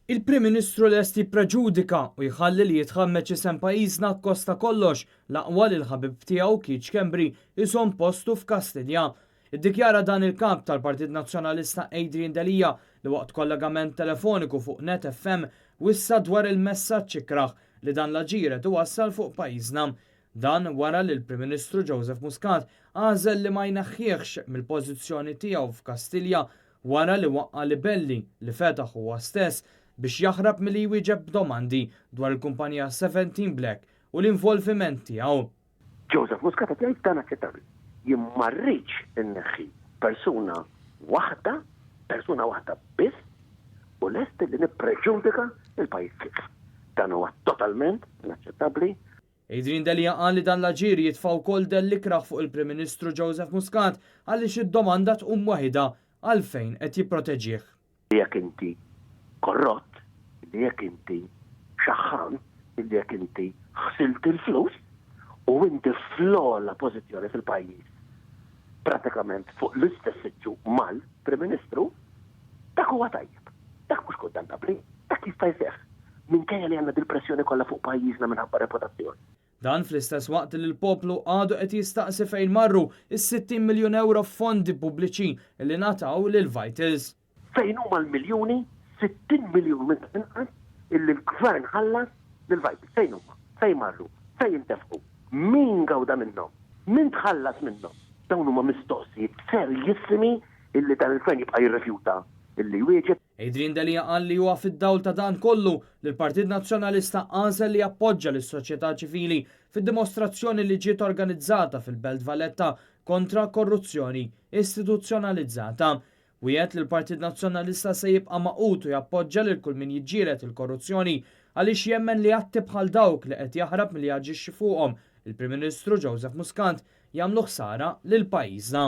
Il-Prim Ministru lest jippreġudika u jħalli li jitħammeġ isem pajjiżna akkost ta' kollox, l-aqwa li l-ħabib tiegħu Keith Schembri jżomm postu f'Kastilja. Iddikjara dan il-Kap tal-Partit Nazzjonalista Adrian Delia li waqt kollegament telefoniku fuq Net FM wissa dwar il-messaġġ ikrah li dan l-aġir qed iwassal fuq pajjiżna. Dan wara li l-Prim Ministru Joseph Muscat għażel li ma jneħħihx mill-pożizzjoni tiegħu f'Kastilja wara li waqqa' libelli li fetaħ huwa stess biex jaħrab milli jwieġeb domandi dwar il-kumpanija Seventeen Black u l-involviment tiegħu. Joseph Muscat qed jgħid dan aċċettabbli. Jien ma rridx inneħħi persuna waħda, persuna waħda biss u lest li nippreġudika l-pajjiż sħiħ. Dan huwa totalment inaċċettabbli. Adrian Delia qal li dan l-aġir jitfa' wkoll dell ikrah fuq il-Prim Ministru Joseph Muscat għaliex id-domanda tqum waħidha, għalfejn qed jipproteġih? Li jekk inti korrott, li jekk inti xaħħan, li jekk inti ħsilt il-flus u inti fl-ogħla pożizzjoni fil-pajjiż pratikament fuq l-istess siġġu mal-Prim Ministru, dak huwa tajjeb. Dak mhux kundannabbli, dak jista' jseħħ. Minkejja li għandna dil-pressjoni kollha fuq pajjiżna minħabba reputazzjoni. Dan fl-istess waqt li l-poplu għadu qed jistaqsi fejn marru s-60 miljun ewro f'fondi pubbliċi li ngħataw lil Vitals. Fejn huma l-miljuni, 60 miljun minn tal-inqas, illi l-Gvern ħallas lil Vitals? Fejn huma? Fejn marru? Fejn intefqu? Min gawda minnhom? Min tħallas minnhom? Dawn huma mistoqsijiet serjissimi illi dan il-Gvern jibqa' jirrifjuta illi jwieġeb. Adrian Delia qal li huwa fid-dawl ta' dan kollu li l-Partit Nazzjonalista għażel li jappoġġa lis-soċjetà ċivili fid-dimostrazzjoni li ġiet organizzata fil-Belt Valletta kontra korruzzjoni istituzzjonalizzata. Wiegħed li l-Partit Nazzjonalista se jibqa' magħqud u jappoġġa lil kull min jiġġieled il-korruzzjoni għaliex jemmen li atti bħal dawk li qed jaħrab milli jaġixxi fuqhom il-Prim Ministru Joseph Muscat jagħmlu ħsara lil pajjiżna.